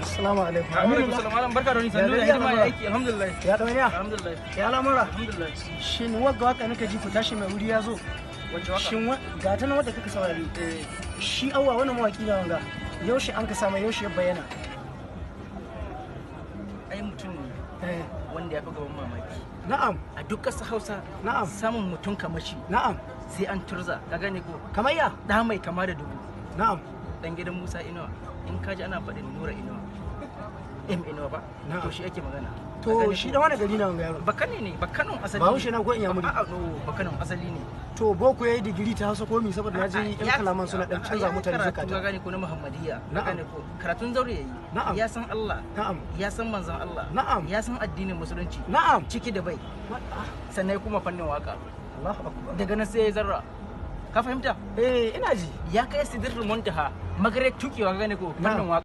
Assalamu alaikum. Alaikum salam malam, barka da wani, sannu da Ya hidima, ya lamura? aiki, alhamdulillah. Ya ɗauniya? Alhamdulillah. Ya lamura? Alhamdulillah. Shin wagga waka nika ji, ku tashi, mai wuri ya zo. Wacce waka? Shin ga ta nan wadda kaka saurari. Eh. Shi awwa wannan mawaki na wanga. Yaushe an ka samu, yaushe ya bayyana? Ai mutum ne Eh, wanda ya fi gaban mamaki. Na'am, A duk ƙasar Hausa, Na'am. samun mutum kamar shi na'am. sai an turza, ka gane ko? Kamar ya? Da mai kama da dubu. Na'am. Dan gidan Musa Inuwa. In ka ji ana faɗin Nura Inuwa, M Inuwa ba, Na'am. to shi ake magana. Ka To gane shi ko? dan wani gari na wanga yaro? Bakane ne, Bakanon asali. Bahaushe na ko Inyamuri? A'a, no, Bakanon asali ne. To boko yayi digiri ta Hausa ko mi, saboda na ji yan kalaman suna dan canza mutane karatu, ka zukata. gane ko, na Muhammadiyya, ka Na'am. gane ko, karatun zaure yayi. Na'am. Ya san Allah, Na'am. ya san manzon Allah, Na'am. ya san addinin Musulunci Na'am. ciki da bai, sannan ya kuma fannin waka. Allahu akbar. Daga nan sai ya zarra, ka fahimta? Eh, ina ji. Ya kai sidratul muntaha, magare tukewa, ka gane ko, fannin Na'am. waka.